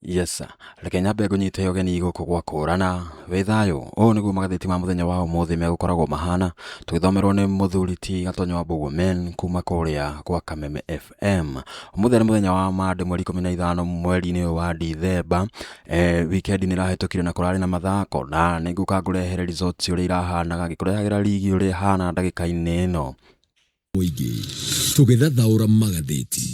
Yes, reke nyambe ngũnyite ũgeni gũkũ gwa kũrana wĩ thayũ. Ũũ nĩguo magathĩti ma mũthenya wa ũmũthĩ megũkoragwo mahana, tũgĩthomerwo nĩ mũthuri ti Gatonyo wa Mbũguo Men kuma kũrĩa gwa Kameme FM. Ũmũthĩ nĩ mũthenya wa Monday mweri 15 mweri-inĩ ũyũ wa Dithemba. Weekend nĩ ĩrahĩtũkire na kũrarĩ na mathako na nĩ ngũka ngũrehere results ũrĩa irahanaga ngĩkũrehagĩra rigi ũrĩa ĩhana ndagĩka-inĩ ĩno. Mũingĩ tũgĩthathaũra magathĩti.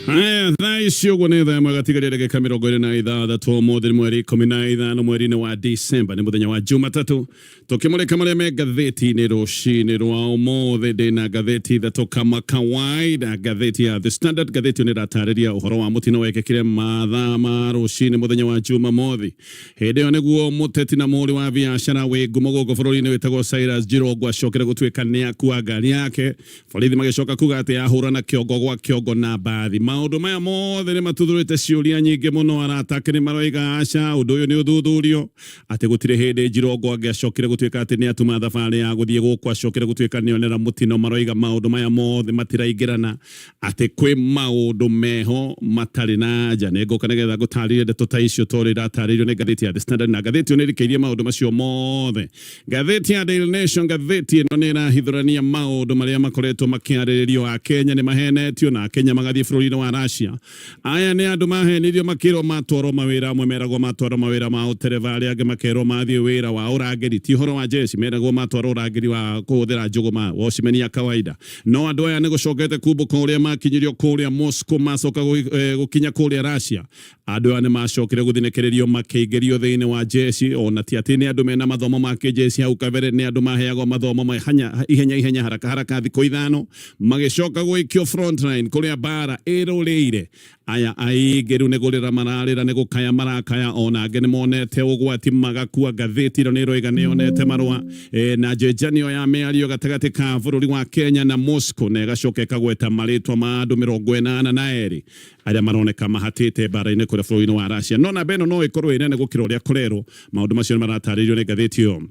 Haya, thaa ici ũguo nĩ thaa ĩmwe gatigaria ndagĩka 26. Ũmũthĩ nĩ mweri 15 mweri-inĩ wa Disemba, nĩ mũthenya wa Jumatatũ, tũkĩmũrĩka marĩa me ngathĩti-inĩ rũcinĩ rwa ũmũthĩ. Ndĩna ngathĩti ithatũ kama kawaida. Ngathĩti ya The Standard, ngathĩti ĩyo nĩ ĩratarĩria ũhoro wa mũtino wekĩkire mathaa ma rũcinĩ mũthenya wa Jumamothi. Hĩndĩ ĩyo nĩguo mũteti na mũhũri wa biacara wĩ ngumo gũkũ bũrũri-inĩ wĩtagwo Cyrus Jirongo acokire gũtuĩka nĩ akua ngari yake. Borithi magĩcoka kuga atĩ ahũrana kĩongo gwa kĩongo na mbathi. Maũndũ maya mothe nĩ matuthũrĩte ciũria nyingĩ mũno. Arata ake nĩ maroiga aca, ũndũ ũyũ nĩ ũthuthurio, atĩ gũtirĩ hĩndĩ Jirongo angĩacokire gũtuĩka atĩ nĩ atuma thabarĩ ya gũthiĩ gũkũ acokire gũtuĩka nĩ onera mũtino. Maroiga maũndũ maya mothe matiraingĩrana, atĩ kwĩ maũndũ meho matarĩ na anja. Nĩ ngũka nĩgetha ngũtarĩrie ndeto ta icio ta ũrĩa iratarĩirio nĩ ngathĩti ya The Standard, na ngathĩti ĩyo nĩ ĩrikĩirie maũndũ macio mothe. Ngathĩti ya Daily Nation, ngathĩti ĩno nĩ ĩrahithũrania maũndũ marĩa makoretwo makĩarĩrĩrio. Akenya nĩ mahenetio na Akenya magathiĩ bũrũri-inĩ wa Russia. Aya nĩ andũ mahenirio makĩrwo matwarwo mawĩra, amwe meragwo matwarwo mawĩra ma ũtereba, arĩa angĩ makerwo mathiĩ wĩra wa ũrangĩri, ti ũhoro wa jeshi, meragwo matwarwo ũrangĩri wa kũhũthĩra njũgũma, watchman ya kawaida. No andũ aya nĩ gũcokete kumbũka ũrĩa makinyirio kũrĩa Moscow, macoka gũkinya kũrĩa Russia. Andũ aya nĩ macokire gũthinĩkĩrĩrio makĩingĩrio thĩinĩ wa jeshi, ona ti atĩ nĩ andũ mena mathomo ma kĩjeshi hau kabere, nĩ andũ maheagwo mathomo ma ihenya ihenya haraka haraka thikũ 5, magĩcoka gũikio frontline kũrĩa mbara ĩrũrĩire. Aya aingĩ rĩu nĩ kũrĩra mararĩra, nĩ gũkaya marakaya, ona angĩ nĩ monete ũgwati magakua. Ngathĩti ĩno nĩ ĩroiga nĩ yonete marũa na njenjanio ya mĩario gatagatĩ ka bũrũri wa Kenya na Moscow, na ĩgacoka ĩkagweta marĩtwa ma andũ 82 arĩa maroneka mahatĩte mbara-inĩ kũrĩa bũrũri-inĩ wa Russia. No namba ĩno no ĩkorwo ĩ nene gũkĩra ũrĩa kũrerwo. Maũndũ macio nĩ maratarĩrio nĩ ngathĩti ĩyo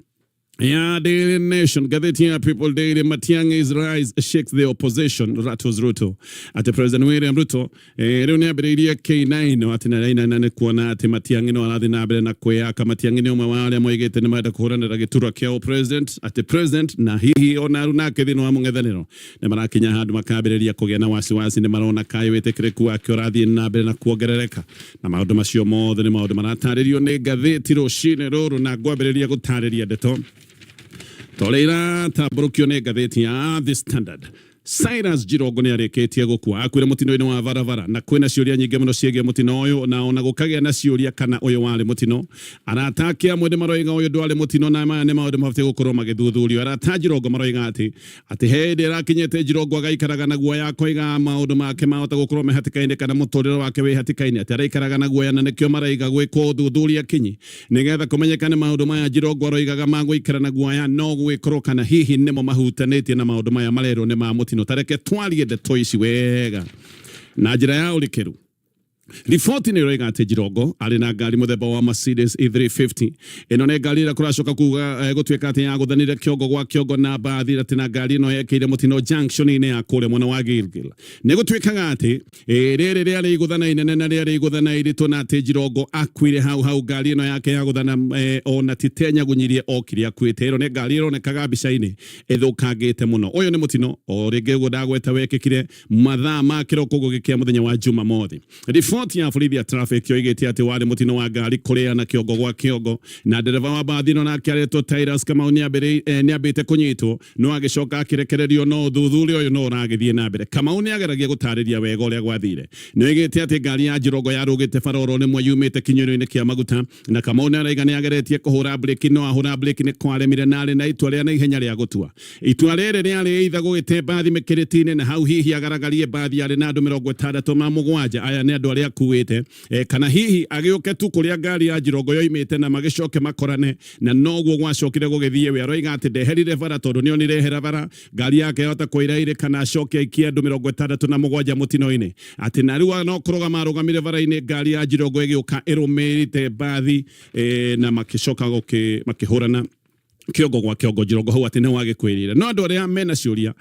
ya Daily Nation. Ngathĩti ya People Daily, Matiang'i's rise shakes the opposition, rattles Ruto. Atĩ President William Ruto rĩu nĩ ambĩrĩirie K9 atĩ nĩ arainaina nĩ kuona atĩ Matiang'i no arathiĩ na mbere na kwĩyaka. Matiang'i nĩ ũmwe wa arĩa moigĩte nĩ marenda kũhũranĩra gĩturwa kĩa president, atĩ president na hihi ona rĩu nake thĩinĩ wa mũng'ethanĩro nĩ marakinya handũ makambĩrĩria kũgĩa na wasiwasi, nĩ marona kaĩ wĩtĩkĩrĩku wake ũrathiĩ na mbere na kuongerereka. Na maũndũ macio mothe nĩ maũndũ maratarĩrio nĩ ngathĩti rũcinĩ rũrũ, na ngwambĩrĩria gũtarĩria ndeto ta ũrĩa iratambũrũkio nĩ ngathĩti ya The Standard. Cyrus Jirongo nĩ arĩkĩtie gũkua, akuire mũtino-inĩ wa barabara, na kwĩna ciũria nyingĩ mũno ciĩgiĩ mũtino ũyũ, na ona gũkagĩa na ciũria kana ũyũ warĩ mũtino. Arata ake amwe nĩ maroiga ũyũ ndwarĩ mũtino, na maya nĩ maũndũ mabatiĩ gũkorwo magĩthuthurio. Arata a Jirongo maroiga atĩ atĩ he hĩndĩ ĩrakinyĩte Jirongo agaikaraga na guoya, akoiga maũndũ make mahota gũkorwo me hatĩka-inĩ kana mũtũrĩre wake wĩ hatĩka-inĩ, atĩ araikaraga na guoya, na nĩkĩo maraiga gwĩkwo ũthuthuria kinyi nĩgetha kũmenyekane maũndũ maya Jirongo aroigaga ma gũikara na guoya no gwĩkorwo kana hihi nĩmo mahutanĩtie na maũndũ maya marerwo nĩ ma mũtino. Ta reke twarie ndeto ici wega na njĩra ya ũrikĩru. Riboti nĩ ĩroiga atĩ Jirongo arĩ na ngari mũthemba wa Mercedes E350. Ĩno nĩ ngari ĩrĩa kũracoka kuga gũtuĩka atĩ yagũthanire kĩongo gwa kĩongo na mbathi, atĩ na ngari ĩno yekĩire mũtino junction-inĩ ya kũrĩa mwena wa Gilgil. Nĩ gũtuĩkaga atĩ rĩrĩ rĩarĩ igũthana inene na rĩarĩ igũthana iritũ, na atĩ Jirongo akuire hau hau ngari ĩno yake yagũthana, ona ti tenyagunyirie okire akuĩte. Ĩno nĩ ngari ĩronekaga mbica-inĩ ĩthũkangĩte mũno. Ũyũ nĩ mũtino o rĩngĩ ũguo ndagweta wekĩkire mathaa ma kĩroko gũgĩkĩa mũthenya wa Jumamothi. Riboti ya borithi ya traffic yoigĩte atĩ warĩ mũtino wa ngari kũrĩana kĩongo gwa kĩongo, na ndereba wa mbathi ĩno nake aretwo Tyrus Kamau nĩambĩte kũnyitwo, no agĩcoka akĩrekererio, no ũthuthuria ũyũ no ũragĩthiĩ na mbere. Kamau nĩageragia gũtarĩria wega ũrĩa gwathire. Nĩoigĩte atĩ ngari ya Jirongo yarũgĩte bara oro rĩmwe yumĩte kinyũrũ-inĩ kĩa maguta, na Kamau nĩaraiga nĩageretie kũhũra breki, no ahũra breki nĩ kwaremire, na arĩ na itua rĩa na ihenya rĩa gũtua. Itua rĩrĩ rĩarĩ either gũgĩte mbathi mĩkĩrĩti-inĩ na hau hihi agaragarie mbathi yarĩ na andũ 67, aya nĩ andũ arĩa akuĩte, kana hihi agĩũke tu kũrĩa ngari ya Jirongo yoimĩte na magĩcoke makorane, na noguo gwacokire gũgĩthiĩ. We aroiga atĩ ndeherire bara tondũ nĩonire ehera bara ngari yake yahota kũirairĩka na acoke aikie andũ 67 mũtino-inĩ, atĩ na rĩu no kũrũgama arũgamire bara-inĩ, ngari ya Jirongo ĩgĩũka ĩrũmĩrĩte mbathi, na makĩcoka makĩhũrana. Kĩongo gwa kĩongo Njirongo hau atĩ nĩ wagĩkwĩrĩire. No andũ arĩa mena ciũria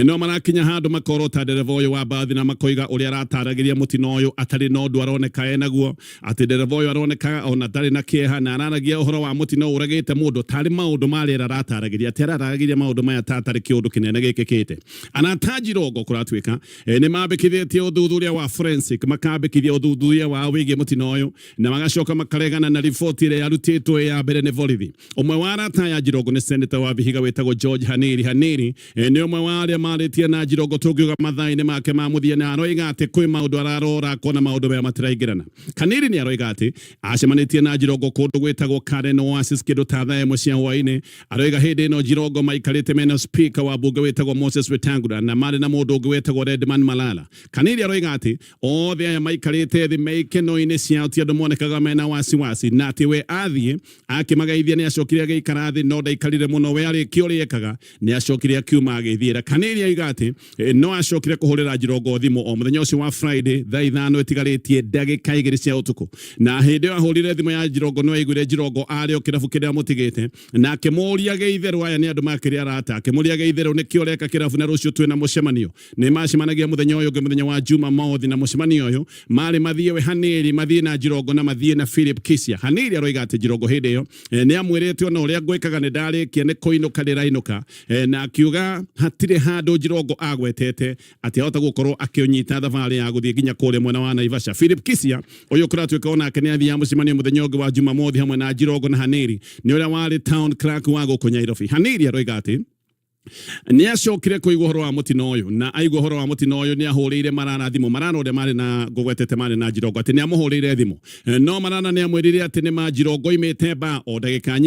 no marakinya handũ makorota ndereba ũyũ wa mbathi na makoiga ũrĩa arataragĩria mũtino ũyũ atarĩ na ũndũ aroneka enaguo, atĩ ndereba ũyũ aroneka ona ndarĩ na kĩeha na araragia ũhoro wa mũtino ũragĩte mũndũ tarĩ maũndũ ma rĩera arataragĩria, atĩ arataragĩria maũndũ maya ta atarĩ kĩũndũ kĩnene gĩkĩkĩte. Arata Njirongo kũratuĩka nĩ mambĩkithĩtie ũthuthuria wa forensic, makambĩkithia ũthuthuria wao wĩgiĩ mũtino ũyũ na magacoka makaregana na riboti ĩrĩa yarutĩtwo ĩ ya mbere nĩ borithi. Ũmwe wa arata aya Njirongo nĩ seneta wa Vihiga wĩtagwo George Haniri. Haniri nĩ ũmwe wa arĩa marĩtie na Njirongo tũngiuga mathaa-inĩ make ma mũthia, na aroiga atĩ kwĩ maũndũ ararora akona maũndũ maya matiraingĩrana. Haniri nĩ aroiga atĩ acemanĩtie na Njirongo kũndũ gwĩtagwo Karen Oasis kĩndũ ta thaa 1 cia hwaĩ-inĩ. Aroiga hĩndĩ ĩno Njirongo maikarĩte mena speaker wa bunge wĩtagwo Moses Wetangula na marĩ na mũndũ ũngĩ wĩtagwo Redman Malala. Haniri aroiga atĩ othe aya maikarĩte thĩ me ikeno-inĩ ciao ti andũ monekaga mena wasiwasi, na atĩ we athiĩ akĩmageithia nĩ acokire agĩikara thĩ, no ndaikarire mũno. We arĩkia ũrĩa ekaga nĩ acokire akiuma agĩthiĩra. Kanĩri aiga atĩ no acokire kũhũrĩra Njirongo thimũ o mũthenya ũcio wa Friday thaa 5 ĩtigarĩtie ndagĩka 2 cia ũtukũ, na hĩndĩ ĩyo ahũrire thimũ ya Njirongo no aiguire Njirongo arĩ o kĩrabu kĩrĩa amũtigĩte, na akĩmũria gĩitherũ aya nĩ andũ makĩrĩ arata, akĩmũria gĩitherũ nĩkĩ ũreka kĩrabu na rũciũ twĩna mũcemanio. Nĩ macemanagia mũthenya ũyũ ũngĩ mũthenya wa Jumamothi, na mũcemanio ũyũ marĩ mathiĩ we Haniri, mathiĩ na Njirongo na mathiĩ na Philip Kisia. Haniri aroiga atĩ Njirongo hĩndĩ ĩyo nĩ amwĩrĩte ona ũrĩa ngwĩkaga nĩ ndarĩkia nĩ kũinũka ndĩrainũka, na akiuga hatirĩ handũ Njirongo agwetete atĩ ahota gũkorwo akĩũnyita thabarĩ ya gũthiĩ nginya kũrĩa mwena wa Naivasha. Philip Kisia ũyũ kũratuĩka onake nĩ athiaga mũcemanio mũthenya ũngĩ wa Jumamothi hamwe na Njirongo na Haniri, nĩ ũrĩa warĩ town clerk wa gũkũ Nyairobi. Haniri aroiga atĩ nĩ acokire kũigua ũhoro wa mũtino ũyũ, na aigua ũhoro wa mũtino ũyũ nĩ ahũrĩire Marara thimũ. Marara ũrĩa marĩ na ngũgwetete marĩ na Njirongo atĩ nĩ amũhũrĩire thimũ, no Marara nĩ amwĩrire atĩ nĩ ma Njirongo oimĩte ba o ndagĩka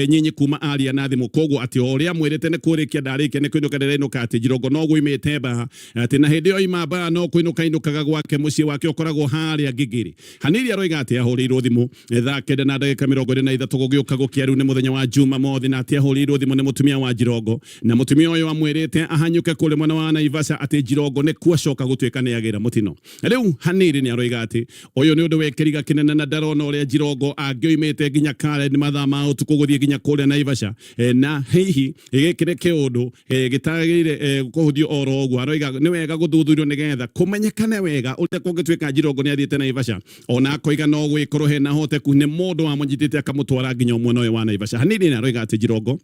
nyinyi kuma aria na thimũ, koguo atĩ o ũrĩa amwĩrĩte nĩ kũrĩkia ndarĩkia nĩ kũinũka ndĩrainũka, atĩ Njirongo no gũimĩte ba, atĩ na hĩndĩ ĩyo oima ba no kũinũka inũkaga gwake mũciĩ wake ũkoragwo harĩa Ngigiri. Haniri aroiga atĩ ahũrĩirwo thimũ thaa 9 na ndagĩka 23 gũgĩũka gũkĩa rĩu nĩ mũthenya wa Jumamothi, na atĩ ahũrĩirwo thimũ nĩ mũtumia wa Njirongo, na mũtumia ũyũ amwĩrĩte ahanyũke kũrĩa mwena wa Naivasha atĩ Njirongo nĩ kuacoka gũtuĩka nĩ agĩra mũtino. Rĩu Haniri nĩ aroiga atĩ ũyũ nĩ ũndũ wĩ kĩriga kĩnene na ndarona ũrĩa Njirongo angĩoimĩte nginya Karen mathaa ma ũtukũ gũthiĩ nginya kũrĩa Naivasha, na hihi gĩkĩ nĩ kĩũndũ gĩtagĩrĩire kũhũthio oro ũguo. Aroiga nĩ wega gũthuthurio nĩgetha kũmenyekane wega ũrĩa kũngĩtuĩka Njirongo nĩ athiĩte Naivasha. Ona akoiga no gwĩkorwo hena hoteku nĩ mũndũ wamũnyitĩte akamũtwara nginya mwena ũyũ wa Naivasha. Hanini nĩ aroiga atĩ Njirongo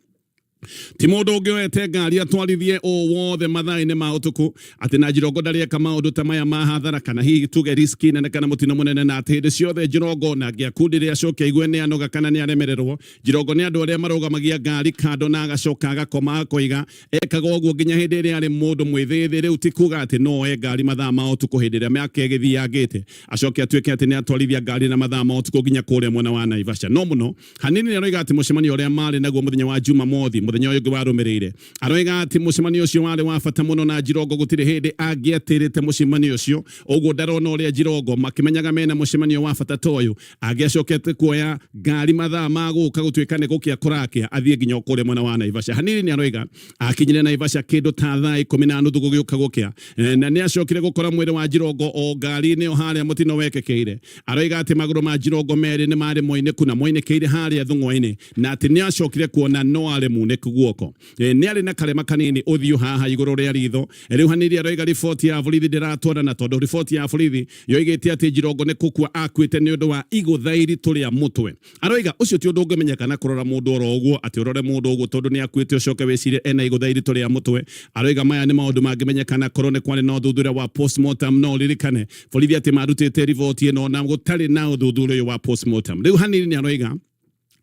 ti mũndũ ũngĩoete ngari atwarithie o wothe mathaa-inĩ ma ũtukũ, atĩ na Njirongo ndarĩ eka maũndũ ta maya ma hathara kana hihi tuge riski nene kana mũtino mũnene, na atĩ hĩndĩ ciothe Njirongo na angĩakundire acoke aigue nĩ anoga kana nĩ aremererwo, Njirongo nĩ andũ arĩa marũgamagia ngari kando na agacoka agakoma, akoiga ekaga ũguo nginya hĩndĩ ĩrĩa arĩ mũndũ mwĩthĩ. Rĩu ti kuga atĩ no oe ngari mathaa ma ũtukũ hĩndĩ ĩrĩa mĩaka ĩgĩthiangĩte acoke atuĩke atĩ nĩ atwarithia ngari na mathaa ma ũtukũ nginya kũrĩa mwena wa Naivasha. No mũno Hanini nĩ aroiga atĩ mũcemanio ũrĩa marĩ naguo mũthenya wa Jumamothi, mũthenya ũyũ ũngĩ warũmĩrĩire, aroiga atĩ mũcemanio ũcio warĩ wa bata mũno na Njirongo gũtirĩ hĩndĩ angĩatĩrĩte mũcemanio ũcio. Ũguo ndarona ũrĩa Njirongo makĩmenyaga mena mũcemanio wa bata ta ũyũ angĩacokete kuoya ngari mathaa ma gũka gũtuĩka nĩ gũkĩa kũrakĩa athiĩ nginya kũrĩa mwena wa Naivasha. Hanini nĩ aroiga akinyire Naivasha kĩndũ ta thaa 10:30 gũgĩũka gũkĩa, na nĩ acokire gũkora mwĩrĩ wa Njirongo o ngari-inĩ o harĩa mũtino wekĩkĩire. Aroiga atĩ magũrũ ma Njirongo merĩ nĩ marĩ moinĩku na moinĩkĩire harĩa thũng'wa-inĩ, na atĩ nĩ acokire kuona no arĩ munĩku guoko. Nĩ arĩ na karema kanini ũthiũ haha igũrũ rĩa ritho. Rĩu Hanini aroiga riboti ya borithi ndĩratwarana, tondũ riboti ya borithi yoigĩte atĩ Njirongo nĩ kũkua akuĩte nĩ ũndũ wa igũtha iritũ rĩa mũtwe. Aroiga ũcio ti ũndũ ũngĩmenyeka na kũrora mũndũ oro ũguo, atĩ ũrore mũndũ ũguo tondũ nĩ akuĩte ũcoke wĩcirie ena igũtha iritũ rĩa mũtwe. Aroiga maya nĩ maũndũ mangĩmenyekana korwo nĩ kwarĩ na ũthuthuria wa postmortem. No ũririkane borithi atĩ marutĩte riboti ĩno na gũtarĩ na ũthuthuria ũyũ wa postmortem. Rĩu Hanini nĩ aroiga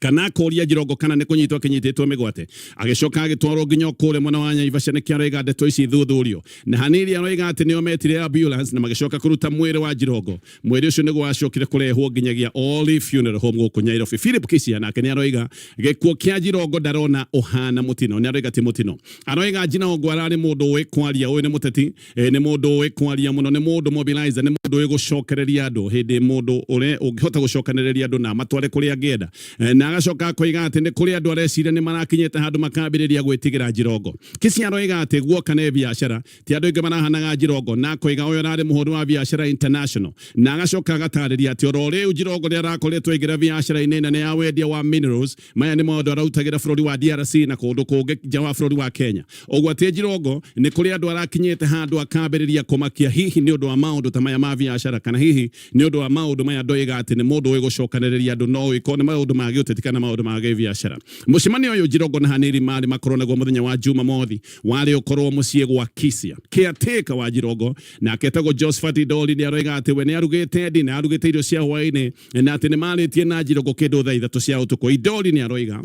kana akoria Njirongo kana nĩ kũnyitwo akĩnyitĩtwo mĩgwate, agĩcoka agĩtwarwo nginya kũrĩa mwena wa Naivasha. Nĩkĩo aroiga ndeto ici thuthurio, na Hanini aroiga atĩ nĩo metire ambulance na magĩcoka kũruta mwĩrĩ wa Njirongo. Mwĩrĩ ũcio nĩguo wacokire kũrehwo nginyagia Olive Funeral Home gũkũ Nyairobi. Philip Kisia nake nĩ aroiga gĩkuũ kĩa Njirongo ndarona ũhana mũtino, nĩ aroiga ti mũtino. Aroiga Njirongo ararĩ mũndũ ũĩ kwaria, ũyũ nĩ mũteti, nĩ mũndũ ũĩ kwaria mũno, nĩ mũndũ mobilizer, nĩ mũndũ ũĩ gũcokereria andũ hĩndĩ, mũndũ ũrĩa ũngĩhota gũcokanĩrĩria andũ na amatware kũrĩa angĩenda. Na Na agacoka akoiga atĩ nĩ kũrĩ andũ areciria nĩ marakinyĩte handũ makambĩrĩria gwĩtigĩra Jirongo. Kisia aroiga atĩ guoka nĩ biacara ti andũ aingĩ marahanaga Jirongo, na akoiga ũyũ ararĩ mũhũri wa biacara international, na agacoka agatarĩria atĩ oro rĩu Jirongo nĩ arakoretwo aingĩra biacara-inĩ nene ya wendia wa minerals. Maya nĩ maũndũ arautagĩra bũrũri wa DRC na kũndũ kũngĩ nja wa bũrũri wa Kenya. Ũguo atĩ Jirongo nĩ kũrĩ andũ arakinyĩte handũ akambĩrĩria kũmakia, hihi nĩ ũndũ wa maũndũ ta maya ma biacara, kana hihi nĩ ũndũ wa maũndũ maya ndoiga atĩ nĩ mũndũ ũĩ gũcokanĩrĩria andũ, no ũĩkorwo nĩ maũndũ ma gĩũteti kana maũndũ ma gĩbiacara. Mũcemanio ũyũ Jirongo na Haniri marĩ makorwo naguo mũthenya wa Jumamothi warĩ ũkorwo mũciĩ gwa Kisia. Caretaker wa Jirongo nake etagwo Josephat Ndoli nĩ aroiga atĩ we nĩ arugĩte ndi na arugĩte irio cia hwaĩ-inĩ, na atĩ nĩ marĩtie na Jirongo kĩndũ thaa 3 cia ũtukũ. Indoli nĩ aroiga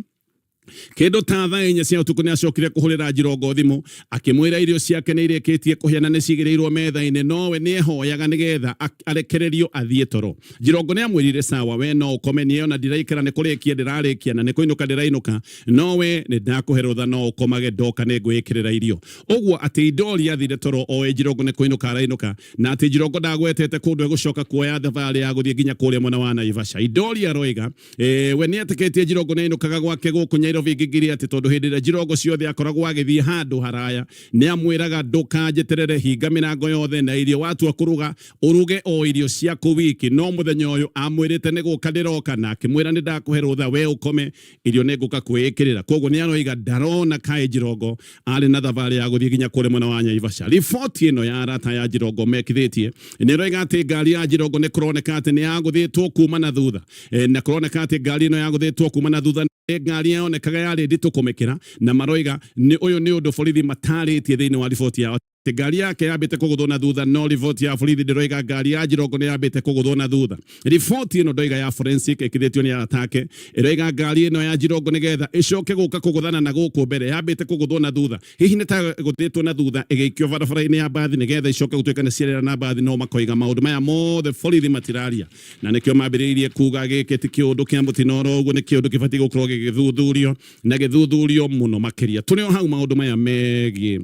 kĩndũ ta thaa 4 cia ũtukũ nĩ acokire kũhũrĩra Jirongo thimũ akĩmwĩra irio ciake nĩ irĩkĩtie kũhĩa na nĩ cigĩrĩirwo metha-inĩ, nowe nĩ ehoyaga nĩgetha arekererio athiĩ toro. Jirongo nĩ amwĩrire sawa, we no ũkome, niĩ ona ndiraikara nĩ kũrĩkia ndĩrarĩkia na nĩ kũinũka ndĩrainũka, nowe nĩ ndakũhe rũtha no ũkomage, ndoka nĩ ngwĩkĩrĩra irio. Ũguo atĩ Indoli athire toro oĩ Jirongo nĩ kũinũka arainũka, na atĩ Jirongo ndagwetete kũndũ egũcoka kuoya thabarĩ ya gũthiĩ nginya kũrĩa mwena wa Naivasha. Indoli aroiga we nĩ etĩkĩtie Jirongo nĩ ainũkaga gwake gũkũ Nyairobi ngigiri, atĩ tondũ hĩndĩ ĩrĩa Jirongo ciothe akoragwo agĩthiĩ handũ haraya nĩ amwĩraga ndũkanjeterere, hinga mĩrango yothe na irio watua kũruga ũruge o irio ciaku wiki. No mũthenya ũyũ amwĩrĩte nĩ gũka ndĩroka, na akĩmwĩra nĩ ndakũhe rũtha we ũkome, irio nĩ ngũka kwĩĩkĩrĩra. Koguo nĩ aroiga ndarona kaĩ Jirongo arĩ na thabarĩ ya gũthiĩ nginya kũrĩa mwena wa Naivasha. Riboti ĩno ya arata ya Jirongo mekithĩtie nĩ ĩroiga atĩ ngari ya Jirongo nĩ kũroneka atĩ nĩ yagũthĩtwo kuma na thutha, na kũroneka atĩ ngari ĩno yagũthĩtwo kuma na thutha nĩ ngari yonekaga yarĩ nditũ kũmĩkĩra, na maroiga nĩ ũyũ nĩ ũndũ borithi matarĩtie thĩinĩ wa riboti yao atĩ ngari yake yambĩte kũgũthwo na thutha, no riboti ya borithi ndĩroiga ngari ya Jirongo nĩ yambĩte kũgũthwo na thutha. Riboti ĩno ndoiga ya forensic ĩkithĩtio nĩ arata ake ĩroiga ngari ĩno ya Jirongo nĩgetha ĩcoke gũka kũgũthana na gũkũ mbere yambĩte kũgũthwo na thutha, hihi nĩ ta gũthĩtwo na thutha ĩgĩikio barabara-inĩ ya mbathi nĩgetha icoke gũtuĩka nĩ ciarĩra na mbathi. No makoiga maũndũ maya mothe borithi matiraria, na nĩkĩo mambĩrĩirie kuga gĩkĩ ti kĩũndũ kĩa mũtino oro ũguo, nĩ kĩũndũ kĩbatiĩ gũkorwo gĩgĩthuthurio na gĩthuthurio mũno makĩria. Tũrĩ o hau maũndũ maya megiĩ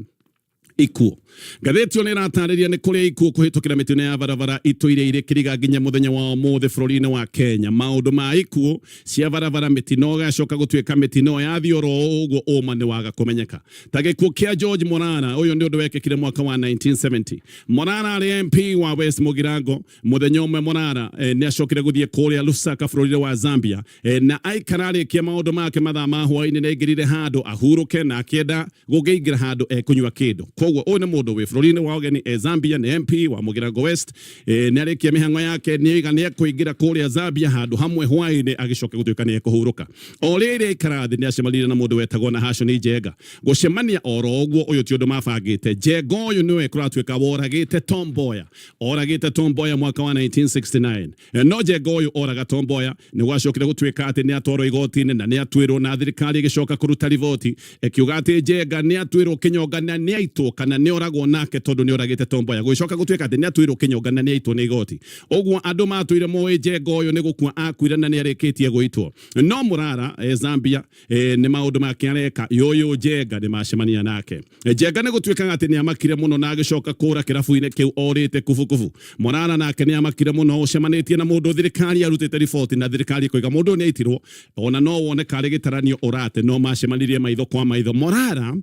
ikuũ, ngathĩti ĩyo nĩ ĩratarĩria nĩ kũrĩa ikuũ kũhĩtũkĩra mĩtino ya barabara itũire irĩ kĩriga nginya mũthenya wa ũmũthĩ bũrũri-inĩ wa Kenya. Maũndũ ma ikuũ cia barabara, mĩtino ĩgacoka gũtuĩka mĩtino yathiĩ oro ũguo, ũma nĩ waga kũmenyeka. Ta gĩkuũ kĩa George Morara, ũyũ nĩ ũndũ wekĩkire mwaka wa 1970. Morara arĩ MP wa West Mugirango. Mũthenya ũmwe Morara nĩ acokire gũthiĩ kũrĩa Lusaka bũrũri-inĩ wa Zambia, na aikara arĩkia maũndũ make mathaa ma hwaĩ-inĩ nĩ aingĩrire handũ ahurũke na akĩenda gũkĩingĩra handũ ekũnyua kĩndũ. Koguo ũyũ nĩ mũndũ wĩ bũrũri-inĩ wa ũgeni e Zambia, nĩ MP wa Mũgirango West. Nĩ arĩkia mĩhang'o yake nĩ oiga nĩ ekũingĩra kũrĩa Zambia handũ hamwe hwaĩ-inĩ agĩcoke gũtuĩka nĩ ekũhurũka. O rĩrĩ aikara thĩ nĩ acemanirie na mũndũ wetagwo Nahashoni Njenga. Gũcemania oro ũguo, ũyũ ti ũndũ mabangĩte. Njenga ũyũ nĩwe kũratuĩka woragĩte Tom Mboya, oragĩte Tom Mboya mwaka wa 1969. No Njenga ũyũ oraga Tom Mboya nĩ gwacokire gũtuĩka atĩ nĩ atwarwo igoti-inĩ na nĩ atuĩrwo, na thirikari ĩgĩcoka kũruta riboti ĩkiuga atĩ Njenga nĩ atuĩrwo kĩnyonga na nĩ aitwo kana nĩ oragwo nake tondũ nĩ oragĩte Tom Mboya. Gũgĩcoka gũtuĩka atĩ nĩ atuĩrwo kĩnyonga na nĩ aitwo nĩ igoti. Ũguo andũ matũire moĩ Njenga ũyũ nĩ gũkua akuire na nĩ arĩkĩtie gũitwo. No Mũrara Zambia nĩ maũndũ make areka, yũyũ Njenga nĩ macemania nake. Njenga nĩ gũtuĩkaga atĩ nĩ amakire mũno na agĩcoka kũra kĩrabu-inĩ kĩu orĩte kubukubu. Morara nake nĩ amakire mũno ũcemanĩtie na mũndũ thirikari arutĩte riboti na thirikari ĩkoiga mũndũ ũyũ nĩ aitirwo, ona no wone karĩ gĩtaranio ũrate, no macemanirie maitho kwa maitho. Morara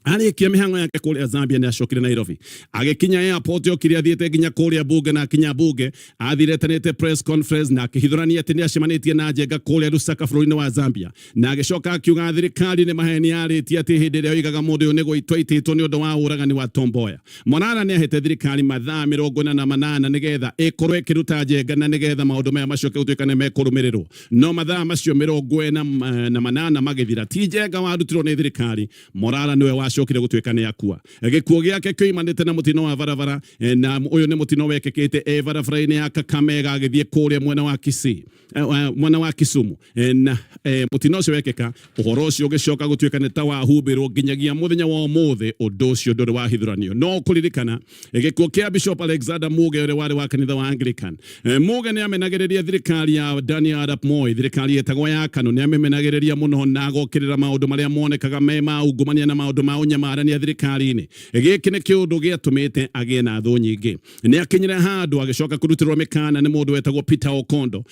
arĩkia mĩhang'o yake kũrĩa Zambia nĩ acokire Nairobi, agĩkinya airport okire athiĩte nginya kũrĩa bunge, na akinya bunge athire etanĩte press conference na akĩhithũrania atĩ nĩ acemanĩtie na Njenga kũrĩa Lusaka bũrũri-inĩ wa Zambia, na agĩcoka akiuga thirikari nĩ maheni yarĩtie atĩ hĩndĩ ĩrĩa oigaga mũndũ ũyũ nĩ gũitwo aitĩtwo nĩ ũndũ wa ũragani wa Tom Mboya. Morara nĩ ahete thirikari mathaa 48 nĩgetha ĩkorwo ĩkĩruta Njenga na nĩgetha maũndũ maya macoke gũtuĩka nĩ mekũrũmĩrĩrwo. No mathaa macio 48 magĩthira, ti Njenga warutirwo nĩ thirikari, Morara nĩwe wacokire gũtuĩka nĩ akua. Gĩkuũ gĩake kĩoimanĩte na mũtino wa barabara, na ũyũ nĩ mũtino wekĩkĩte e barabara-inĩ ya Kakamega agĩthiĩ kũrĩa mwena wa Kisii, mwena wa Kisumu, na mũtino ũcio wekĩka, ũhoro ũcio ũgĩcoka gũtuĩka nĩ ta wahumbĩrwo nginyagia mũthenya wa ũmũthĩ, ũndũ ũcio ndũrĩ wahithũranio. No kũririkana gĩkuũ kĩa Bishop Alexander Muge ũrĩa warĩ wa kanitha wa Anglican. Muge nĩ amenagĩrĩria thirikari ya Daniel Arap Moi, thirikari ĩtagwo ya KANU, nĩ amĩmenagĩrĩria mũno na agokĩrĩra maũndũ marĩa monekaga me ma ungumania na maũndũ ma ũnyamarania thirikari-inĩ. Gĩkĩ nĩ kĩũndũ gĩatũmĩte agĩe na thũ nyingĩ. Nĩ akinyire handũ agĩcoka kũrutĩrwo mĩkana nĩ mũndũ wetagwo Peter Okondo.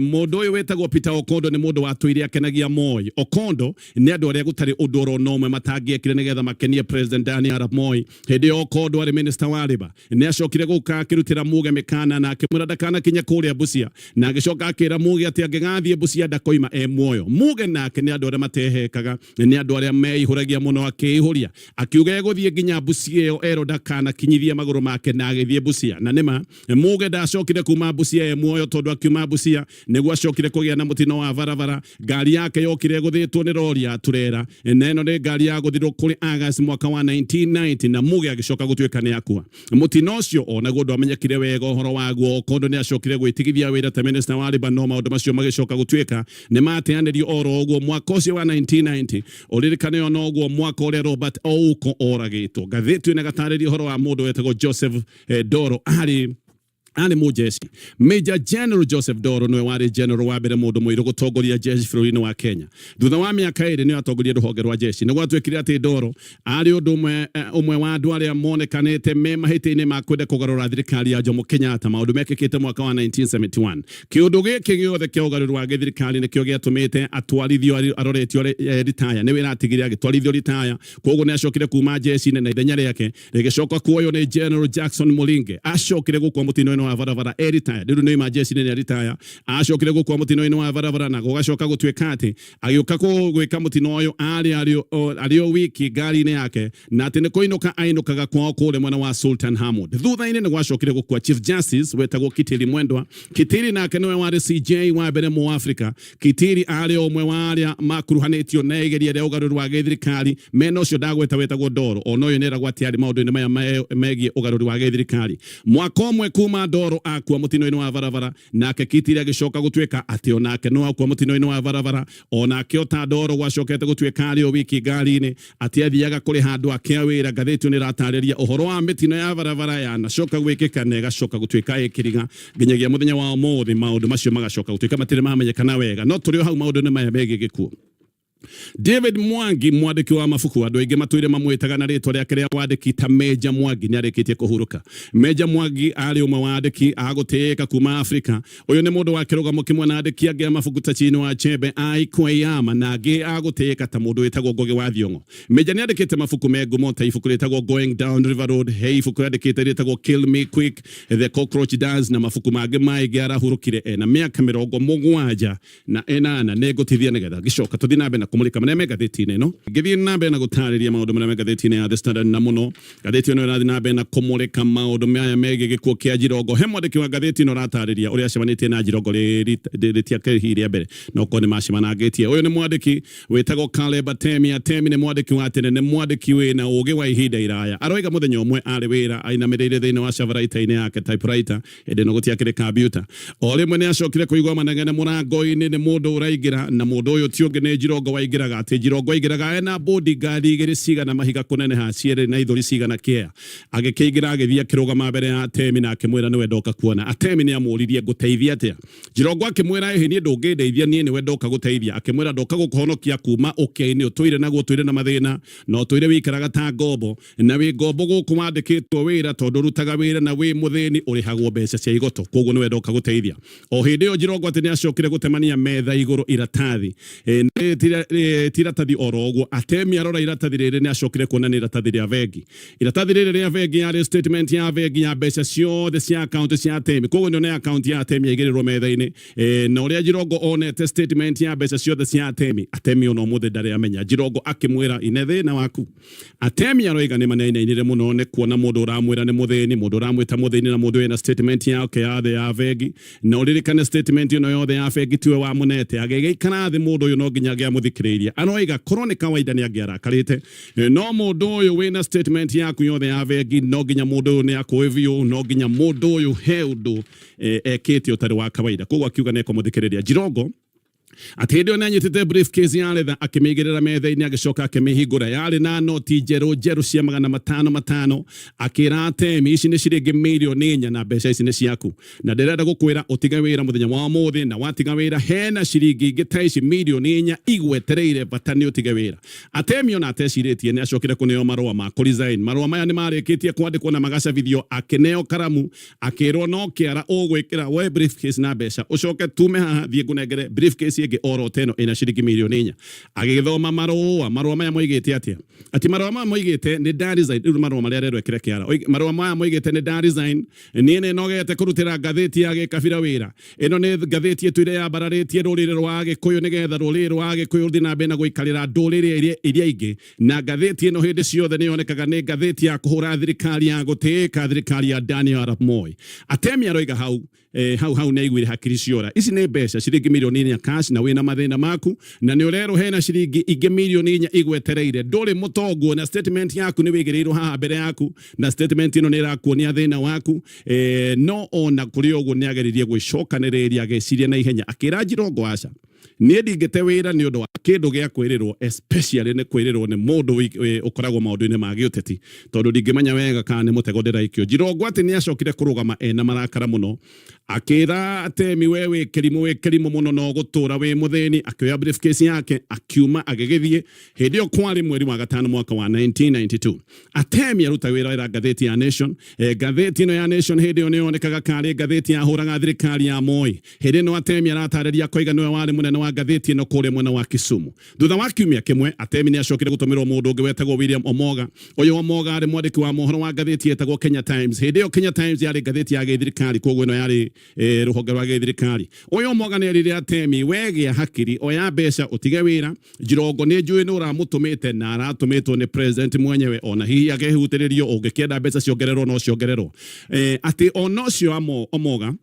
Mũndũ ũyũ wetagwo Peter Okondo nĩ mũndũ watũire akenagia Moi. Okondo nĩ andũ arĩa gũtarĩ ũndũ oro na ũmwe matangĩekire nĩgetha makenie President Daniel Arap Moi. Hĩndĩ ĩyo Okondo arĩ minister wa Labour. Nĩ acokire gũka akĩrutĩra Muge mĩkana na akĩmwĩra ndakanakinye kũrĩa Busia, na agĩcoka akĩra Muge atĩ angĩgathiĩ Busia ndakoima e muoyo. Muge nake nĩ andũ arĩa matehekaga, nĩ andũ arĩa meihũragia mũno, akĩihũria akiuga egũthiĩ nginya Busia ĩyo erwo ndakanakinyithie magũrũ make, na agĩthiĩ Busia. Na nĩma Muge ndacokire kuma Busia e muoyo, tondũ akiuma Busia nĩguo acokire kũgĩa na mũtino wa barabara. Ngari yake yokire ĩgũthĩtwo nĩ rori ya turera, na ĩno nĩ ngari yagũthirwo kũrĩ August mwaka wa 1990, na Muge agĩcoka gũtuĩka nĩ akua. Mũtino ũcio onaguo ndwamenyekire wega ũhoro waguo. Okondo nĩ acokire gwĩtigithia wĩra ta minister wa Labour, no maũndũ macio magĩcoka gũtuĩka nĩ mateanĩrio oro ũguo mwaka ũcio wa 1990. Ũririkane o noguo mwaka ũrĩa Robert Ouko oragĩtwo. Ngathĩti ĩno ĩgatarĩria ũhoro wa mũndũ wetagwo Joseph Doro, arĩ mũjeshi. Major General Joseph Doro nĩwe warĩ general wa mbere mũndũ mũirũ gũtongoria jeshi bũrũri-inĩ wa Kenya. Thutha wa mĩaka 2 nĩwe atongoria rũhonge rwa jeshi. Nĩ gwatuĩkire atĩ Doro arĩ ũndũ ũmwe wa andũ arĩa monekanĩte me mahĩtia-inĩ ma kwenda kũgarũra thirikari ya Jomo Kenyatta, maũndũ mekĩkĩte mwaka wa 1971. Kĩũndũ gĩkĩ gĩothe kĩa ũgarũri wa gĩthirikari nĩkĩo gĩatũmĩte atwarithio aroretio ritaya. Nĩwe ĩratigire agĩtwarithio ritaya, koguo nĩ acokire kuma jeshi-inĩ na ithenya rĩake rĩgĩcoka kuoywo nĩ General Jackson Mulinge. Acokire gũkua mũtino-inĩ wa barabara e ritaya, rĩu nĩ ima jeshi-inĩ nĩ ritaya. Acokire gũkua mũtino-inĩ wa barabara na gũgacoka gũtuĩka atĩ agĩũka gwĩka mũtino ũyũ arĩ o wiki ngari-inĩ yake, na atĩ nĩ kũinũka ainũkaga kwao kũrĩa mwena wa Sultan Hamud. Thutha-inĩ nĩ gwacokire gũkua Chief Justice wetagwo Kitili Mwendwa. Kitili nake nĩwe warĩ CJ wa mbere mu Afrika. Kitili arĩ ũmwe wa arĩa makuruhanĩtio na igeria rĩa ũgarũri wa gĩthirikari mena ũcio ndagweta wetagwo Ndoro. Ona ũyũ nĩeragwo atĩ arĩ maũndũ-inĩ maya megiĩ ũgarũri wa gĩthirikari. Mwaka ũmwe kuma Ndoro akua mũtino-inĩ wa barabara, nake Kitili agĩcoka gũtuĩka atĩ onake no akua mũtino-inĩ wa barabara. Onake ota Ndoro gwacokete gũtuĩka arĩ o wiki ngari-inĩ, atĩ athiaga kũrĩha andũ ake a wĩra. Ngathĩti ĩno ĩratarĩria ũhoro wa mĩtino ya barabara yanacoka gwĩkĩka na ĩgacoka gũtuĩka ĩkĩriga nginyagia mũthenya wa ũmũthĩ. Maũndũ macio magacoka gũtuĩka matirĩ mamenyekana wega, no tũrĩ o hau maũndũ-inĩ maya megiĩ gĩkuũ. David Mwangi, mwandĩki wa mabuku, andũ aingĩ matũire mamwĩtaga na rĩtwa rĩake rĩa wandĩki ta Meja Mwangi, nĩ arĩkĩtie kũhurũka. Meja Mwangi arĩ ũmwe wa andĩki a gũtĩĩka kuma Afrika. Ũyũ nĩ mũndũ wa kĩrũgamo kĩmwe na andĩki angĩ a mabuku ta Chinua Achebe, Ai Kweyama, na angĩ a gũtĩĩka ta mũndũ wĩtagwo Ngugi wa Thiong'o. Meja nĩ andĩkĩte mabuku me ngumo ta ibuku rĩtagwo Going Down River Road, he ibuku rĩandĩkĩte rĩtagwo Kill Me Quick, The Cockroach Dance, na mabuku mangĩ maingĩ. Arahurũkire ena mĩaka 78. Nĩ ngũtithia nĩgetha ngĩcoka tũthiĩ na mbere na kũmũrĩka marĩa me ngathĩti-inĩ ĩno. Ngĩthiĩ na mbere na gũtarĩria maũndũ marĩa me ngathĩti-inĩ ya The Standard, na mũno ngathĩti ĩno ĩrathiĩ na mbere na kũmũrĩka maũndũ maya megiĩ gĩkuũ kĩa Jirongo. He mwandĩki wa ngathĩti ĩno ũratarĩria ũrĩa acemanĩtie na Jirongo rĩtiake hihi rĩa mbere, no korwo nĩ macemanangĩtie. Ũyũ nĩ mwandĩki wĩtagwo Caleb Atemi. Atemi nĩ mwandĩki wa tene, nĩ mwandĩki wĩna ũgĩ wa ihinda iraya. Aroiga mũthenya ũmwe arĩ wĩra ainamĩrĩire thĩinĩ wa typewriter-inĩ yake, typewriter hĩndĩ ĩno gũtiakĩrĩ kambiuta. O rĩmwe nĩ acokire kũigua manegene mũrango-inĩ nĩ mũndũ ũraingĩra, na mũndũ ũyũ ti ũngĩ nĩ Jirongo waingĩraga. Atĩ Jirongo aingĩraga ena bodyguard igĩrĩ cigana mahiga kũneneha, cierĩ na ithũri cigana kĩea. Agĩkĩingĩra agĩthiĩ akĩrũgama mbere ya Atemi na akĩmwĩra nĩwe ndoka kuona. Atemi nĩ amũririe, ngũteithia atĩa? Jirongo akĩmwĩra, ĩhĩ niĩ ndũngĩndeithia, niĩ nĩwe ndoka gũteithia. Akĩmwĩra, ndoka gũkũhonokia kuma ũkĩa-inĩ ũtũire naguo, ũtũire na mathĩna na ũtũire wĩikaraga ta ngombo, na wĩ ngombo gũkũ wandĩkĩtwo wĩra, tondũ ũrutaga wĩra na wĩ mũthĩni ũrĩhagwo mbeca cia igoto, koguo nĩwe ndoka gũteithia. O hĩndĩ ĩyo Jirongo atĩ nĩ acokire gũtemania metha igũrũ iratathi, ti iratathi oro ũguo. Atemi arora iratathi rĩrĩ nĩ acokire kuona nĩ iratathi rĩa bengi. Iratathi rĩrĩ rĩa bengi yarĩ statement ya bengi ya mbeca ciothe cia akaunti cia Atemi, koguo nĩ one akaunti ya Atemi yaigĩrĩrwo metha-inĩ. Na ũrĩa Jirongo onete statement ya mbeca ciothe cia Atemi, Atemi ona ũmũthĩ ndarĩ amenya. Jirongo akĩmwĩra, ine thĩna waku. Atemi aroiga nĩ maneinainire mũno nĩ kuona mũndũ ũramwĩra nĩ mũthĩni, mũndũ ũramwĩta mũthĩni na mũndũ wĩna statement yake yothe ya bengi. Na ũririkane statement ĩno yothe ya bengi tiwe wamũnete. Agĩgĩikara thĩ mũndũ ũyũ no nginya angĩamũthikĩrĩirie. Aroiga korwo nĩ kawaida nĩ angĩarakarĩte, no mũndũ ũyũ wĩna statement yaku yothe ya bengi, no nginya mũndũ ũyũ nĩ akũĩ biũ, no nginya mũndũ ũyũ he ũndũ ekĩte ũtarĩ wa kawaida. Koguo akiuga nĩ ekũmũthikĩrĩria. Jirongo Atĩ hĩndĩ ĩyo nĩanyitĩte briefcase ya letha akĩmĩigĩrĩra metha-inĩ agĩcoka akĩmĩhingũra. Yarĩ na noti njerũ njerũ cia magana matano matano. Akĩra Atemi, ici nĩ ciringi mirioni 4 na mbeca ici nĩ ciaku, na ndĩrenda gũkwĩra ũtige wĩra mũthenya wa ũmũthĩ, na watiga wĩra hena ciringi ingĩ ta ici mirioni 4 igwetereire, bata nĩ ũtige wĩra. Atemi ona atecirĩtie nĩ acokire kũneo marũa ma kũ resign. Marũa maya nĩ marĩkĩtie kwandĩkwo na magacabithio. Akĩneo karamu akĩrwo no kĩara ũgwĩkĩra we briefcase na mbeca ũcoke tume haha thiĩ ngũnengere briefcase ĩngĩ oro ta ĩno ĩna ciringi mirioni 4. Agĩgĩthoma marũa. Marũa maya moigĩte atĩa? Atĩ marũa maya moigĩte nĩ nda resign. Rĩu nĩ marũa marĩa arerwo ekĩre kĩara. Marũa maya moigĩte nĩ nda resign, niĩ nĩ nogete kũrutĩra ngathĩti ya gĩkabira wĩra. Ĩno nĩ ngathĩti ĩtũire yambararĩtie rũrĩrĩ rwa Agĩkũyũ nĩgetha rũrĩrĩ rwa Agĩkũyũ rũthiĩ na mbere na gũikarĩra ndũrĩrĩ iria ingĩ. Na ngathĩti ĩno hĩndĩ ciothe nĩ yonekaga nĩ ngathĩti ya kũhũra thirikari ya gũtĩĩka thirikari ya Daniel Arap Moi. Atemi aroiga hau hau hau nĩ aiguire hakiri ciora. Ici nĩ mbeca ciringi mirioni 4 cash, na wĩna mathĩna maku, na nĩ ũrerwo hena ciringi ingĩ mirioni 4 igwetereire. Ndũrĩ mũtongu, na statement yaku nĩ wĩigĩrĩirwo haha mbere yaku, na statement ĩno nĩ ĩrakuonia thĩna waku. No ona kũrĩ ũguo nĩ ageririe gwĩcokanĩrĩria, agĩciria na ihenya, akĩra Njirongo, aca, niĩ ndingĩte wĩra nĩ ũndũ wa kĩndũ gĩa kwĩrĩrwo, especially nĩ kwĩrĩrwo nĩ mũndũ ũkoragwo maũndũ-inĩ ma gĩũteti, tondũ ndingĩmenya wega kana nĩ mũtego ndĩraikio. Njirongo atĩ nĩ acokire kũrũgama ena marakara mũno, akĩra Atemi, we wĩ kĩrimũ, wĩ kĩrimũ mũno, no gũtũra wĩ mũthĩni. Akĩoya briefcase yake akiuma agĩgĩthiĩ. Hĩndĩ ĩyo kwarĩ mweri wa gatano mwaka wa 1992. Atemi aruta wĩra wĩra ngathĩti ya Nation. Ngathĩti ĩno ya Nation hĩndĩ ĩyo nĩyonekaga karĩ ngathĩti yahũraga thirikari ya Moi. Hĩndĩ ĩno Atemi aratarĩria akoiga nĩwe warĩ mũnene wa ngathĩti ĩno kũrĩa mwena wa Kisumu. Thutha wa kiumia kĩmwe, Atemi nĩacokire gũtũmĩrwo mũndũ ũngĩ wetagwo William Omoga. Ũyũ Omoga arĩ mwandĩki wa mohoro wa ngathĩti yetagwo Kenya Times. Hĩndĩ ĩyo Kenya Times yarĩ ngathĩti ya gĩthirikari, kwoguo ĩno yarĩ rũhonge rwa gĩthirikari. Ũyũ Omoga nĩerire Atemi, we gĩa hakiri, oya mbeca ũtige wĩra. Njirongo nĩ njũĩ nĩ ũramũtũmĩte na aratũmĩtwo nĩ president mwenyewe, ona hihi akehutĩrĩrio, ũngĩkĩenda mbeca ciongererwo no ciongererwo. Atĩ ona ũcio Omoga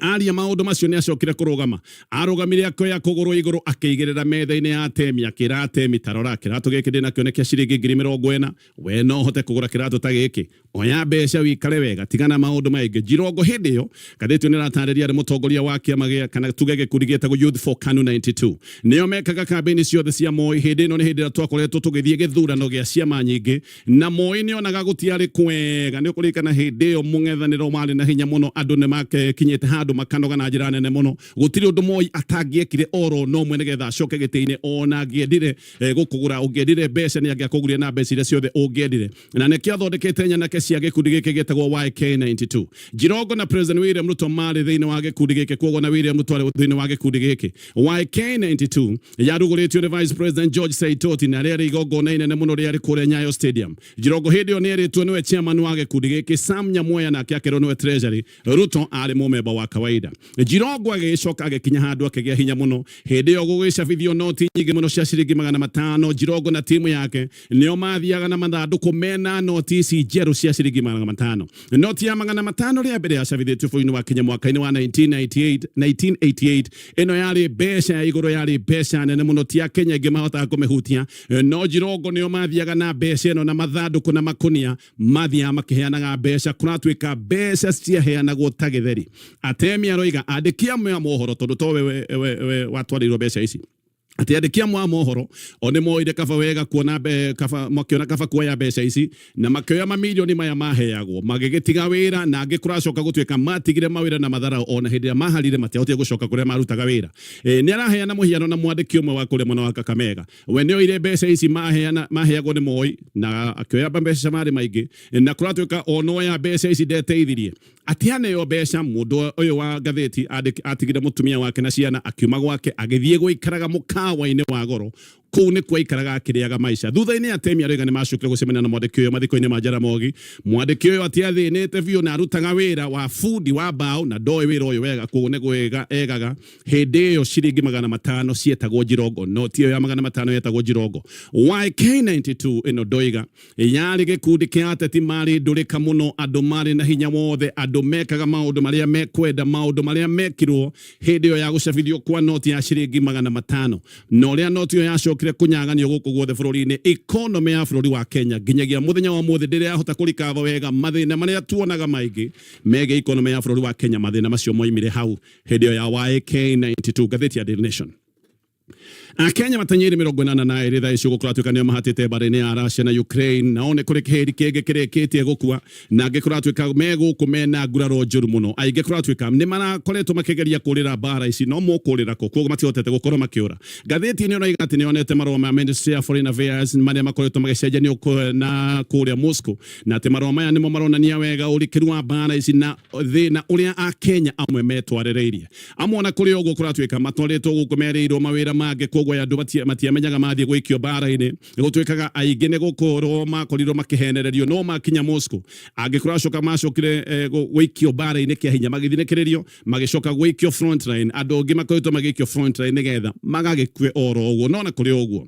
aria maũndũ macio nĩ acokire kũrũgama. Arũgamire akĩoya kũgũrũ igũrũ akĩigĩrĩra metha-inĩ ya Atemi, akĩra Atemi, tarora kĩratũ gĩkĩ ndĩnakĩo nĩ kĩa ciringi ngiri mĩrongo ĩna, we no ũhote kũgũra kĩratũ ta gĩkĩ? Oya mbeca wikare wega, tigana maũndũ maingĩ. Njirongo hĩndĩ ĩyo ngathĩti ĩyo nĩratarĩria arĩ mũtongoria wa kĩama gĩa kana tuge gĩkundi gĩtagwo Youth for KANU 92. Nĩo mekaga kambĩini ciothe cia Moi. Hĩndĩ ĩno nĩ hĩndĩ ĩrĩa twakoretwo tũgĩthiĩ gĩthurano gĩa ciama nyingĩ, na Moi nĩonaga gũtiarĩ kwega. Nĩ ũkũririkana hĩndĩ ĩyo mũng'ethanĩro warĩ na hinya mũno, andũ nĩmakinyĩte handũ makanoga na njĩra nene mũno. Gũtirĩ ũndũ Moi atangĩekire oro no mwe nĩgetha acoke gĩtĩ-inĩ, ona angĩendire gũkũgũra, ũngĩendire mbeca nĩ angĩakũgũrire na mbeca iria ciothe ũngĩendire. Na nĩkĩo athondekete nyanake cia gĩkundi gĩkĩ gĩtagwo YK92. Njirongo na President William Ruto marĩ thĩinĩ wa gĩkundi gĩkĩ, kwoguo na William Ruto arĩ thĩinĩ wa gĩkundi gĩkĩ. YK92 yarugũrĩtio nĩ Vice President George Saitoti na rĩarĩ igongona inene mũno rĩarĩ kũrĩa Nyayo Stadium. Njirongo hĩndĩ ĩyo nĩerĩtwo nĩwe chairman wa gĩkundi gĩkĩ, Sam Nyamweya nake akerwo nĩwe treasury, Ruto arĩ mũmemba wa kawaida. Njirongo agĩcoka agĩkinya handũ akĩgĩa hinya mũno. Hĩndĩ ĩyo gũgĩcabithio noti nyingĩ mũno cia ciringi magana matano. Njirongo na timu yake nĩo mathiaga na mathandũkũ mena noti ici njerũ cia ciringi magana matano. Noti ya magana matano rĩa mbere yacabithĩtio bũrũri-inĩ wa Kenya mwaka-inĩ wa 1988. Ĩno yarĩ mbeca ya igũrũ, yarĩ mbeca nene mũno, ti Akenya aingĩ mahotaga kũmĩhutia. No Njirongo nĩo mathiaga na mbeca ĩno na mathandũkũ na makũnia, mathiaga makĩheanaga mbeca. Kũratuĩka mbeca ciaheanagwo ta gĩtheri. Atemi aroiga andĩki amwe a mohoro, tondũ to we watwarĩirwo mbeca ici, atĩ andĩki amwe a mohoro o nĩ moire kaba wega kuona kaba, makĩona kaba kuoya mbeca ici na makĩoya mamirioni maya maheagwo magĩgĩtiga wĩra, na angĩ kũracoka gũtuĩka matigire mawĩra na matharau, ona hĩndĩ ĩrĩa maharire matiahotire gũcoka kũrĩa marutaga wĩra. Nĩ araheana mũhiano na mwandĩki ũmwe wa kũrĩa mwena wa Kakamega. We nĩ oire mbeca ici maheagwo nĩ Moi na akĩoya mbeca marĩ maingĩ, na kũratuĩka ona oya mbeca ici ndeteithirie. Atĩ aneo mbeca, mũndũ ũyũ wa ngathĩti atigire mũtumia wake na ciana, akiuma gwake agĩthiĩ gũikaraga mũkawa-inĩ wa goro. Kũu nĩkuo aikaraga akĩrĩaga maica. Thutha-inĩ Atemi aroiga nĩ macokire gũcemania na mwandĩki ũyũ mathiko-inĩ ma Jaramogi. Mwandĩki ũyũ atiathĩnĩte biũ na arutaga wĩra wa bundi wa mbaũ na ndoĩ wĩra ũyũ wega, kwoguo nĩ gwĩga egaga. Hĩndĩ ĩyo ciringi magana matano cietagwo njirongo, noti ĩyo ya magana matano yetagwo njirongo. YK92 ĩno ndoiga yarĩ gĩkundi kĩa ateti marĩ ndũrĩka mũno, andũ marĩ na hinya wothe, andũ mekaga maũndũ marĩa mekwenda, maũndũ marĩa mekirwo hĩndĩ ĩyo ya gũcabithio kwa noti ya ciringi magana matano, na ũrĩa noti ĩyo yacokire kũnyaganio gũkũ guothe bũrũri-inĩ. Economy ya bũrũri wa Kenya nginyagia mũthenya wa ũmũthĩ ndĩrĩ yahota kũrikava wega. Mathĩna marĩa tuonaga maingĩ megiĩ economy ya bũrũri wa Kenya, mathĩna macio moimire hau hĩndĩ ĩyo ya YK92. Ngathĩti ya Daily Nation. Akenya matanyeire 82 thaa ici gũkorwo atuĩka nĩo mahatĩte mbara-inĩ ya Russia na Ukraine, nao nĩ kũrĩ kĩhĩri kĩngĩ kĩrĩkĩtie gũkua, na angĩ kũratuĩka me gũkũ mena nguraro njũru mũno. Aingĩ kũratuĩka nĩ marakoretwo makĩgeria kũrĩra mbara ici, no mũkũrĩra kũ? Koguo matihotete gũkorwo makĩũra. Ngathĩti ĩno ĩroiga atĩ nĩyonete marũa ma Ministry ya Foreign Affairs marĩa makoretwo magĩcenjanio na kũrĩa Moscow, na atĩ marũa maya nĩmo maronania wega ũrikĩru wa mbara ici na thĩna ũrĩa Akenya amwe metwarĩrĩirie. Amwe ona kũrĩ ũguo kũratuĩka matwarĩtwo gũkũ merĩirwo mawĩra mangĩ, koguo aya andũ matiamenyaga mathiĩ gũikio mbara-inĩ. Gũtuĩkaga aingĩ nĩ gũkorwo makorirwo makĩhenererio, no makinya Moscow angĩ kũracoka macokire gũikio mbara-inĩ kĩa hinya, magĩthinĩkĩrĩrio magĩcoka gũikio front line. Andũ angĩ makoretwo magĩikio front line nĩgetha magagĩkue oro ũguo. No ona kũrĩ ũguo,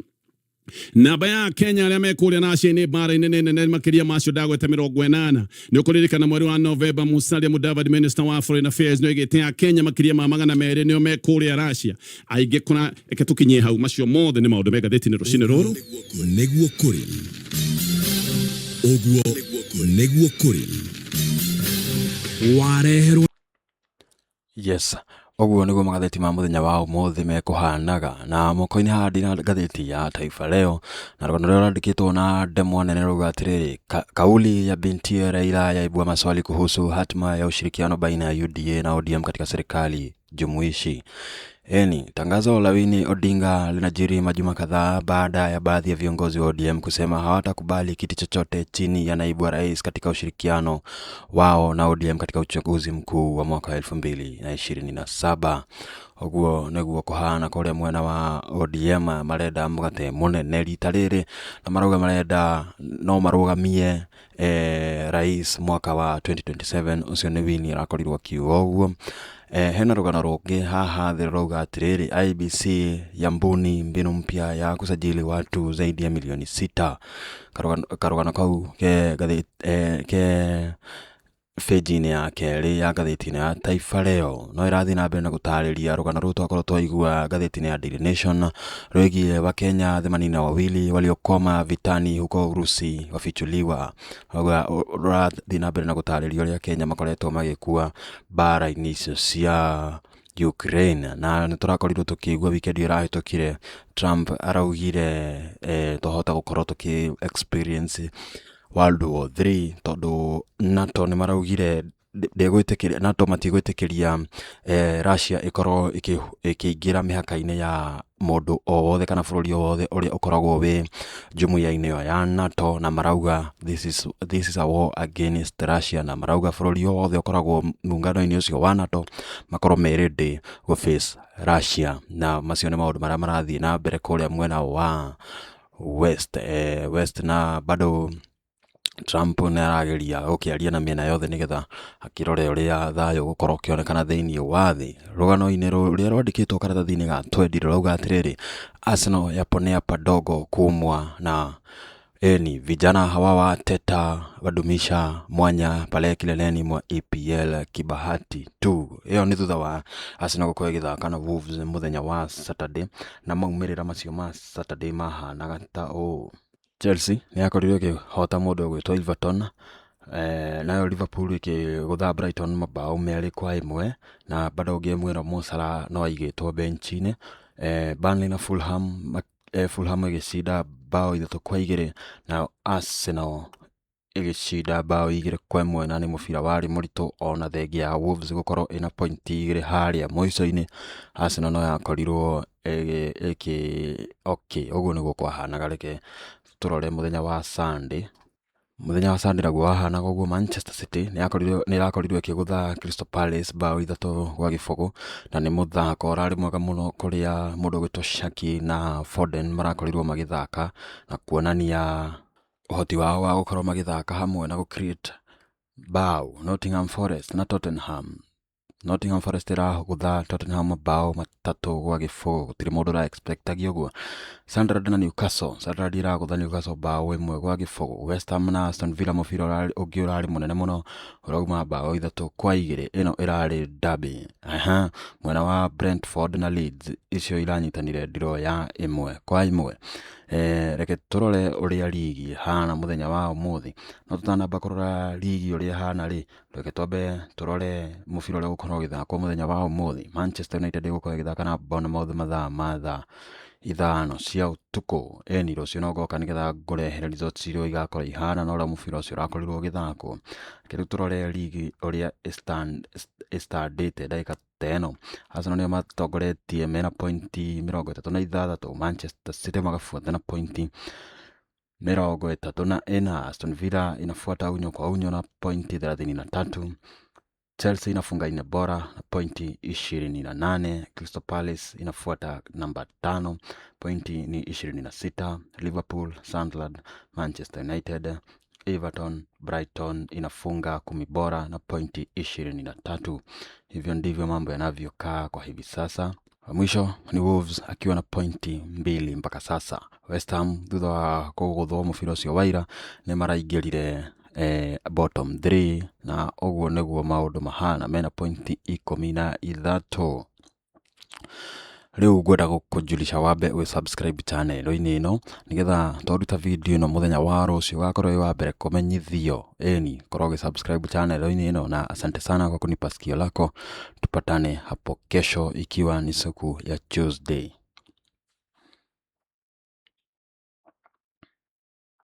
namba ya Kenya arĩa me kũrĩa Russia-inĩ mbara-inĩ nĩ nene makĩria macio ndagweta 80. Nĩ ũkũririkana mweri wa Novemba Musalia Mudavadi, Minister wa Foreign Affairs, nĩ oigĩte Akenya makĩria ma 200 nĩo me kũrĩa Russia. Aingĩ kũra reke tũkinyie hau. Macio mothe nĩ maũndũ me ngathĩti-inĩ rũcinĩ rũrũ. Nĩguo kũrĩ ũguo, nĩguo kũrĩ wareherwo. Yes, ũguo nĩguo magathĩti ma mũthenya wa ũmũthĩ mekũhanaga. Na moko-inĩ haha ndĩna ngathĩti ya Taifa Leo, na rũgano rũrĩa rwandĩkĩtwo na ndemwa nene rũrauga atĩrĩrĩ, kauli ya binti Raila yaibua maswali kuhusu hatma ya ushirikiano baina ya UDA na ODM katika serikali jumuishi. Eni, tangazo la Winnie Odinga linajiri majuma kadhaa baada ya baadhi ya viongozi wa ODM kusema hawatakubali kiti chochote chini ya naibu wa rais katika ushirikiano wao na ODM katika uchaguzi mkuu wa mwaka wa 2027. Ũguo nĩguo kũhana kũrĩa mwena wa ODM, marenda mũgate mũnene rita rĩrĩ, na marauga marenda no marũgamie rais mwaka wa 2027. Ũcio nĩ Winnie arakorirwo akiuga ũguo. Hena rũgano rũngĩ haha thĩ rũrauga atĩrĩrĩ, IEBC yambuni mbinu mpya ya kusajili watu zaidi ya milioni 6. Karũgano kau ke ngathĩti ke bĩnji-inĩ ya kerĩ ya ngathĩti-inĩ ya Taifa Leo. No ĩrathiĩ na mbere na gũtarĩria rũgano rũu twakorwo twaigua ngathĩti-inĩ ya Daily Nation rwĩgiĩ Wakenya 82 waliokwama vitani huko Urusi wafichuliwa. Rũrathiĩ na mbere na gũtarĩria ũrĩa Kenya makoretwo magĩkua mbara-inĩ icio cia Ukraine, na nĩ tũrakorirwo tũkĩigua weekend ĩyo ĩrahĩtũkire Trump araugire twahota gũkorwo tũkĩ experience World War 3, tondũ NATO nĩ maraugire ndĩgwĩtĩkĩria, NATO matigwĩtĩkĩria Russia ĩkorwo ĩkĩingĩra mĩhaka-inĩ ya mũndũ o wothe kana bũrũri o wothe ũrĩa ũkoragwo wĩ jumuiya-inĩ ĩyo ya NATO, na marauga this is a war against Russia, na marauga bũrũri o wothe ũkoragwo muungano-inĩ ũcio wa NATO makorwo me ready gũ face Russia. Na macio nĩ maũndũ marĩa marathiĩ na mbere kũrĩa mwena wa West, na bado Trump nĩ arageria gũkĩaria na mĩena yothe nĩgetha akĩrore ũrĩa thayũ ũgũkorwo ũkĩonekana thĩinĩ wa thĩ. Rũgano-inĩ rũrĩa rwandĩkĩtwo karatathi-inĩ ga twendi rũrauga atĩrĩrĩ, Arsenal yaponea padogo kuumwa na eni vijana hawa wa Arteta wadumisha mwanya pale kileleni mwa EPL kibahati tu. Ĩyo nĩ thutha wa Arsenal gũkorwo ĩgĩthaka na Wolves mũthenya wa Saturday, na maumĩrĩra macio ma Saturday mahanaga ta ũũ. Chelsea nĩ yakorirwo ĩkĩhota mũndũ ũgwĩtwo Everton, nayo Liverpool ĩkĩgũtha Brighton mabao 2-1, na bado game ĩno Mo Salah no aigĩtwo bench-inĩ. Burnley na Fulham, Fulham ĩgĩcinda bao 3-2, nayo Arsenal ĩgĩcinda bao 2-1, na nĩ mũbira warĩ mũritũ ona thengia ya Wolves gũkorwo ĩna pointi 2 harĩa mũico-inĩ, Arsenal no yakorirwo ĩkĩ okay, ũguo nĩguo kwahanaga. Reke tũrore mũthenya wa Sunday. Mũthenya wa Sunday naguo wahanaga ũguo, Manchester City nĩ ĩrakorirwo ĩkĩgũtha Crystal Palace bao 3-0, na nĩ mũthako ũrarĩ mwega mũno kũrĩa mũndũ ũgwĩtwo Cherki na Foden marakorirwo magĩthaka na kuonania ũhoti wao wa gũkorwo magĩthaka hamwe na gũ create bao. Nottingham Forest na Tottenham, Nottingham Forest ĩragũtha Tottenham mabao 3-0, gũtirĩ mũndũ ũra expectagia ũguo. Sunderland na Newcastle, Sunderland ĩragũtha Newcastle bao 1-0. West Ham na Aston Villa, mũbira ũngĩ ũrarĩ mũnene mũno ũrauma bao 3-2, ĩno ĩrarĩ derby. Aha, mwena wa Brentford na Leeds, icio iranyitanire draw ya 1-1. Reke tũrore ũrĩa rigi ĩhana mũthenya wa ũmũthĩ. No tũtanamba kũrora rigi ũrĩa ĩhana rĩ, reke twambe tũrore mũbira ũrĩa ũgũkorwo ũgĩthakwo mũthenya wa ũmũthĩ. Manchester United ĩgũkorwo ĩgĩthaka na Bournemouth mathaa ma thaa 5 cia ũtukũ. Ĩni rũciũ no ngoka nĩgetha ngũrehere results iria igakorwo ihana na ũrĩa mũbira ũcio ũrakorirwo ũgĩthakwo. Reke rĩu tũrore rigi ũrĩa ĩstandĩte ndagĩka ta ĩno. Arsenal nĩo matongoretie mena pointi 36, Manchester City magabuata na pointi 34, Aston Villa inafuata unyo kwa unyo na pointi 33, Chelsea inafunga nne bora na pointi 28, Crystal Palace inafuata namba 5 pointi ni 26, Liverpool, Sunderland, Manchester United, Everton, Brighton inafunga 10 bora na pointi 23. Hivyo ndivyo mambo yanavyokaa kwa hivi sasa. Wa mwisho ni Wolves akiwa na pointi 2 mpaka sasa. West Ham thutha wa kũgũthwo mũbira ũcio wa ira nĩ maraingĩrire bottom 3 na ũguo nĩguo maũndũ mahana, mena pointi 13. Rĩu ngwenda gũkũjulisha wambe ũgĩ subscribe channel-inĩ ĩno nĩgetha twaruta video ĩno mũthenya wa rũciũ ũgakorwo wĩ wa mbere kũmenyithio. Ĩni korwo ũgĩ subscribe channel-inĩ ĩno, na asante sana kwa kunipa sikio lako. Tupatane hapo kesho ikiwa ni siku ya Tuesday.